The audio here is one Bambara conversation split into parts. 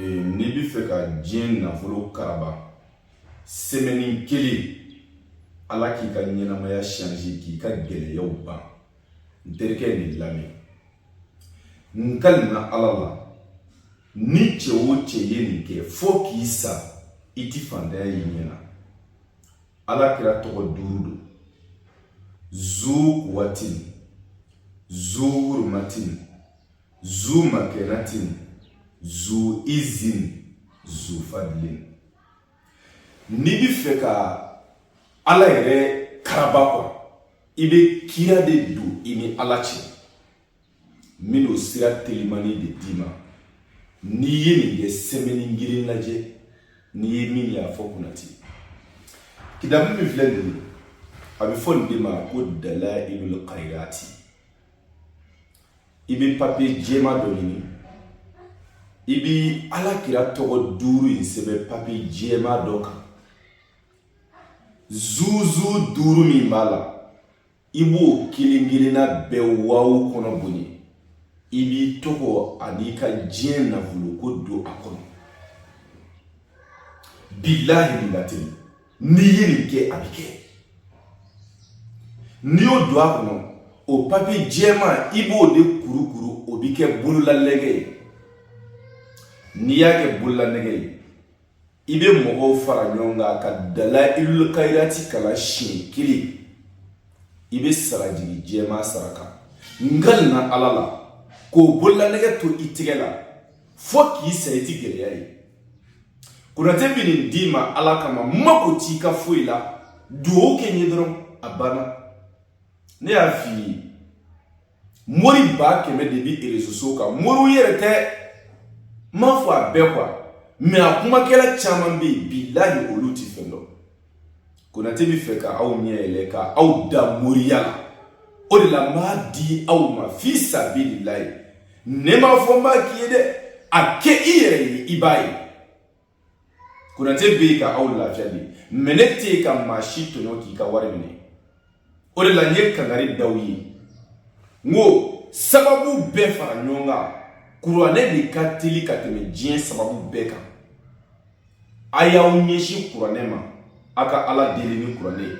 N'i bɛ fɛ ka diɲɛ nafolo karaba semaine kelen, Ala k'i ka ɲɛnamaya changer, k'i ka gɛlɛyaw ban, n terikɛ, nin lamɛn. N kalina Ala la, ni cɛ o cɛ ye nin kɛ, fo k'i sa, i ti fantanya y'i ɲɛ na. Ala kira tɔgɔ duuru don: zu kuwatin, zu hurumatin, zu makɛnatin, zu izin, zu fadilin. N'i bɛ fɛ ka Ala yɛrɛ karaba kɔ, i bɛ kira de don i ni Ala cɛ. N bɛn'o sira telimani de d'i ma. N'i ye nin kɛ, semaine kelen lajɛ, n'i ye min ye, a fɔ Konate. Kitabu min filɛ nin ye, a bɛ fɔ nin de ma ko Dalailul Khairati. I bɛ papiye jɛma dɔ ɲini, i bɛ Ala kira tɔgɔ duuru in sɛbɛn papiye jɛma dɔ kan. Zuzu duuru min b'a la, i b'o kelen kelenna bɛɛ wawu kɔnɔ bonya. I b'i tɔgɔ ani ka diɲɛ nafolo ko don a kɔnɔ. Bilahi, nin ka teli. N'i ye nin kɛ, a bɛ kɛ. N'i y'o don a kɔnɔ, o papiye jɛman, i b'o de kurukuru, o bɛ kɛ bololanɛgɛ ye. N'i y'a kɛ bololanɛgɛ ye, i bɛ mɔgɔw fara ɲɔgɔn kan ka Dalailul Khairati kalan siɲɛ kelen. I bɛ sagajigi jɛman saraka. N kalina Ala la, k'o bololanɛgɛ to i tɛgɛ la fo k'i sa, i ti gɛlɛya ye. Konate bɛ nin d'i ma Ala kama, n mako t'i ka foyi la. Duwawu kɛ n ye dɔrɔn, a banna. Ne y'a f'i ye, mori 100 000 de bi réseaux sociaux kan. Moriw yɛrɛ tɛ, n m'a fɔ a bɛɛ quoi, mais a kumakɛla caman bɛ yen, bilahi, olu ti fɛn dɔn. Konate bɛ fɛ ka aw ɲɛ yɛlɛ, ka aw da moriya la. O de la n b'a di aw ma fi sabililayi. Ne m'a fɔ n b'a k'i ye dɛ, a kɛ i yɛrɛ ye, i b'a ye. Konate bɛ yen ka aw lafiya de, mais ne tɛ yen ka maa si tɔɲɔ k'i ka wari minɛ. O de la n ye kangari d'aw ye, n ko sababu bɛɛ fara ɲɔgɔn kan, kuranɛ de ka teli ka tɛmɛ diɲɛ sababu bɛɛ kan. A y'aw ɲɛsin kuranɛ ma, a ka Ala deli ni kuranɛ ye.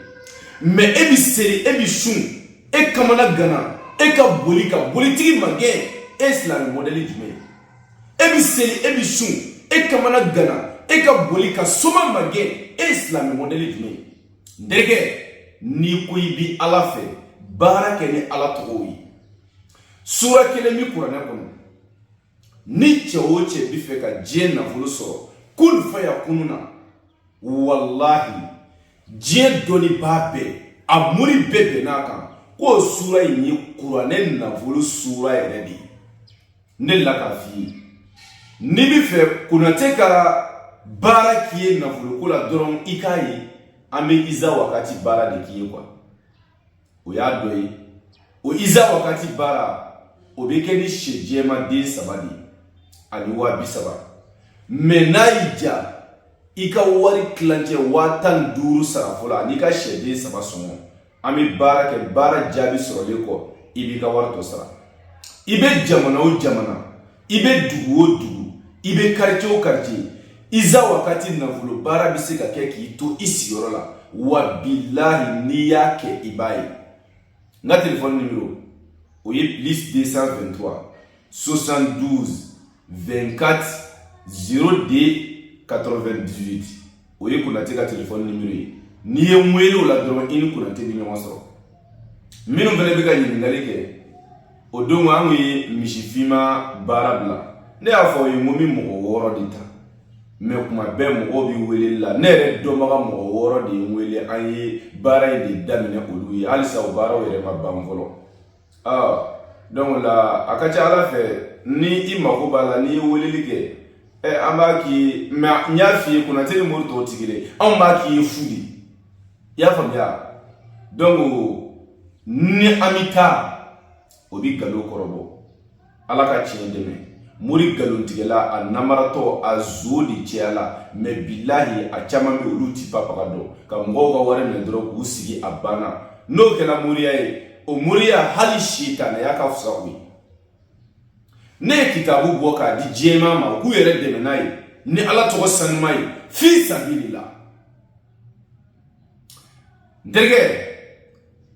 Mais e bɛ seli, e bɛ sun, e kamana gana, e ka boli ka bolitigi magɛn, e ye silamɛ mɔdɛli jumɛn ye? E bɛ seli, e bɛ sun, e kamana gana, e ka boli ka soma magɛn, e ye silamɛ mɔdɛli jumɛn ye? N terikɛ, n'i ko i bi Ala fɛ, baara kɛ ni Ala tɔgɔw ye. Sura kelen bɛ kuranɛ kɔnɔ. Ni cɛ o cɛ bi fɛ ka diɲɛ nafolo sɔrɔ, kun fayakunu na, walahi, diɲɛ dɔnnibaa bɛɛ, a mori bɛɛ bɛnn'a kan k'o sura in ye kuranɛ nafolo sura yɛrɛ de ye. Ne la k'a f'i ye, n'i bɛ fɛ Konate ka baara k'i ye nafoloko la dɔrɔn, i k'a ye, an bɛ iza wakati baara de k'i ye quoi. O y'a dɔ ye. O iza wakati baara, o bɛ kɛ ni sɛ jɛman den saba de ye ani 30 000. Mais n'a y'i ja, i ka wari tilancɛ 15 000 sara fɔlɔ ani ka sɛden saba sɔngɔ. An bɛ baara kɛ, baara jaabi sɔrɔlen kɔ, i b'i ka wari tɔ sara. I bɛ jamana o jamana, i bɛ dugu o dugu, i bɛ quartier o quartier, iza wakati nafolo baara bɛ se ka kɛ k'i to i sigiyɔrɔ la. Wa bilahi, n'i y'a kɛ, i b'a ye. N ka telefɔni numéro, o ye +223 72 24 02 98. O ye Konate ka telefɔni numéro ye. N'i ye n wele o la dɔrɔn, i ni Konate bɛ ɲɔgɔn sɔrɔ. Minnu fana bɛ ka ɲininkali kɛ, o don an kun ye misi finma baara bila. Ne y'a fɔ aw ye n ko n bɛ mɔgɔ wɔɔrɔ de ta, mais kuma bɛɛ mɔgɔw bɛ weleli la. Ne yɛrɛ dɔnbaga mɔgɔ wɔɔrɔ de ye n wele. An ye baara in de daminɛ olu ye, halisa o baaraw yɛrɛ ma ban fɔlɔ. Donc la, a ka ca Ala fɛ, ni i mako b'a la, n'i ye weleli kɛ, ɛ, an b'a k'i ye. Mais n y'a f'i ye, Konate ni mori tɔw ti kelen, anw b'a k'i ye fu de. I y'a faamuya? Donc ni an bɛ taa, o bɛ nkalon kɔrɔbɔ. Ala ka tiɲɛ dɛmɛ. Mori nkalontigɛla, a namaratɔ, a zo de cɛya. Mais bilahi, a caman bɛ, olu ti papaga dɔn, ka mɔgɔw ka wari minɛ dɔrɔn k'u sigi, a banna. N'o kɛra moriya ye, o moriya hali sitanɛya ka fisa o ye. Ne ye kitabu bɔ k'a di diɲɛmaa ma, u k'u yɛrɛ dɛmɛ n'a ye ni Ala tɔgɔ sanuma ye, fi sabilila. N terikɛ,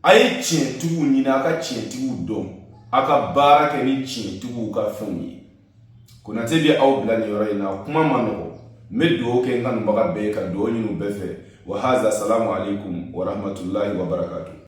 a ye tiɲɛtigiw ɲini, a ka tiɲɛtigiw dɔn, a ka baara kɛ ni tiɲɛtigiw ka fɛnw ye. Konate bɛ aw bila nin yɔrɔ in na. Kuma ma nɔgɔ. N bɛ dugawu kɛ n kanubaga bɛɛ ye, ka dugawu ɲini u bɛɛ fɛ. Wa haza, salamu aleykum wa rahmatulahi wa barakatu.